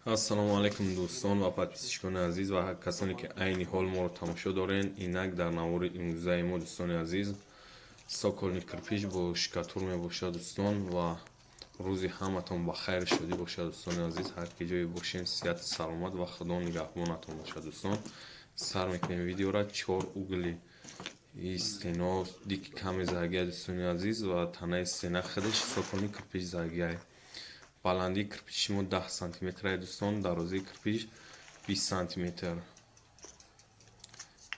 Ассалому алайкум, дӯстон ва подписчикони азиз ва ҳар касоне, ки айни ҳол моро тамошо дорен. Инак, дар навори имрӯзаи мо, дӯстони азиз, цокольный кирпич бо штукатур мебошад, дӯстон. Ва рӯзи ҳаматон ба хайру шодӣ бошад, дӯстони азиз. Ҳар ки ҷое бошем, сиҳату саломат ва Худо нигаҳбонатон бошад, дӯстон. Сар мекунем видеора. Чор угли и стено дики каме задагия, дӯстони азиз, ва танаи стена худаш цокольный кирпич задагиай. Баландии кирпичи мо 10 сантиметрае, дӯстон, дарозии кирпич 20 сантиметр.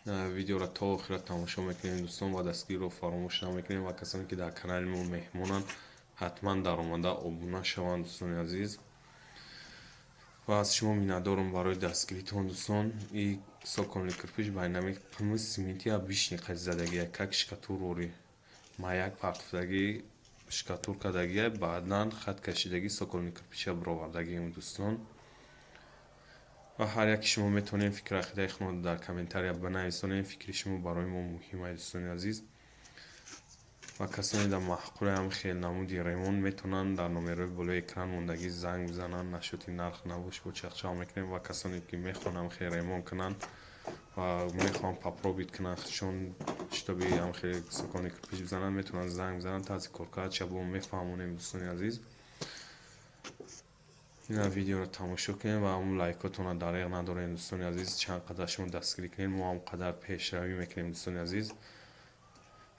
Видеоро то охира тамошо мекунем, дӯстон, ва дастгириро фаромӯш намекунем. Ва касоне ки дар канали мо меҳмонанд, ҳатман даромада обуна шаванд, дӯстони азиз. Ва аз шумо миннатдорам барои дастгиритон, дӯстон. И цокольный кирпич ба инами қимис симентия бишни қати задагия, как штукатурворӣ маяк партофтагӣ, штукатур кардагия, баъдан хат кашидагӣ, цокольный кирпича бировардагием, дӯстон. Ва ҳар яки шумо метавонед фикри ақидаи худро дар комментария бинависонед. Фикри шумо барои мо муҳим аст, дӯстони азиз. Ва касоне дар маъқули ҳам хел намуди ремонт, метавонанд дар номерҳои болои экран мондагӣ занг бизананд. Насчёти нарх набош, бо чақчақ мекунем. Ва касоне ки мехоҳанд ҳам хел ремонт кунанд ва мехоҳанд попробовать кунанд худшон, чтобы ҳам хел цокольный кирпич бизананд, метавонанд занг бизананд. Тарзи коркардша бо мефаҳмонем, дӯстони азиз. Ина видеоро тамошо кунем ва ҳамун лайкотонро дареғ надорем, дӯстони азиз. Чанд қадар шумо дастгирӣ кунед, мо ҳам қадар пешравӣ мекунем, дӯстони азиз.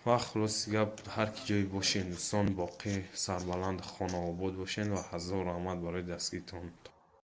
Ва хулоси гап, ҳар ки ҷое бошед, дӯстон, боқӣ сарбаланд, хонаобод бошед ва ҳазор раҳмат барои дастгиритон.